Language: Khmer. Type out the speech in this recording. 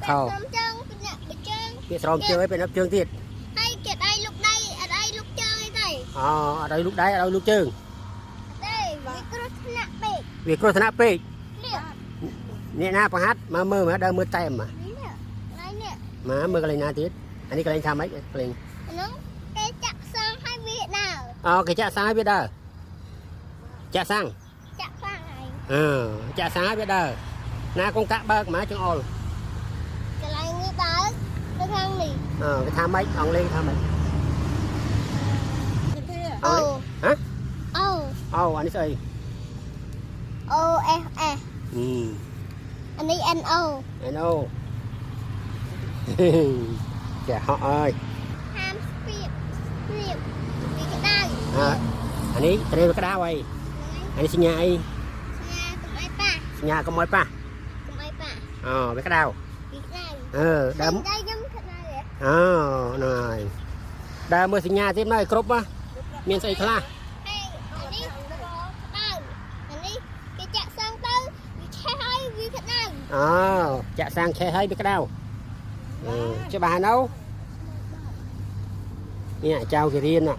ខោ ស្រោមជើងពីអ្នកបើជើង ពាក្យស្រោមជើងឲ្យពេលណាប់ជើងទៀត ហើយគេដៃលុកដៃអត់ឲ្យលុកជើងអីទេ អូអត់ឲ្យលូកដៃអត់ឲ្យលូកជើង ទេវាគ្រោះថ្នាក់ពេក វាគ្រោះថ្នាក់ពេក នេះ អ្នកណាប្រហាត់មកមើលមកដើរមើលតែមមក នេះកន្លែងនេះ មកមើលកន្លែងណាទៀតអានេះកន្លែងថាម៉េចកន្លែង ហ្នឹងគេចាក់សាំងឲ្យវាដើរ អូគេចាក់សាំងឲ្យវាដើរចាក់សាំង ចាក់សាំងហើយ អឺចាក់សាំងឲ្យវាដើរណាកងកាក់បើកមកចង្អុល កន្លែងនេះបើកទៅខាងនេះ អឺគេថាម៉េចអង់គ្លេសគេថាម៉េច អូ ហ៎ អូ អូអានេះស្អី O F S អឺ អានេះ N O អេណូ ចាហក់អើយ ហាមស្ពីបស្ពីបវាក្តៅ អើអានេះត្រេវាក្តៅហើយអានេះសញ្ញាអី ស្ញាកុំឲ្យប៉ះ សញ្ញាកុំឲ្យប៉ះ កុំឲ្យប៉ះ អូវាក្តៅ វាក្តៅ អឺដើម ដៃខ្ញុំក្តៅហ៎ អូណយដើមមើលសញ្ញាទៀតមកឲ្យគ្រប់មកមានស្អីខ្លះ ហើយអានេះក្តៅអានេះគេចាក់សាំងទៅវាឆេះហើយវាក្តៅ អូចាក់សាំងឆេះហើយវាក្តៅអឺច្បាស់ហើយនៅនេះអាចៅគេរៀនណា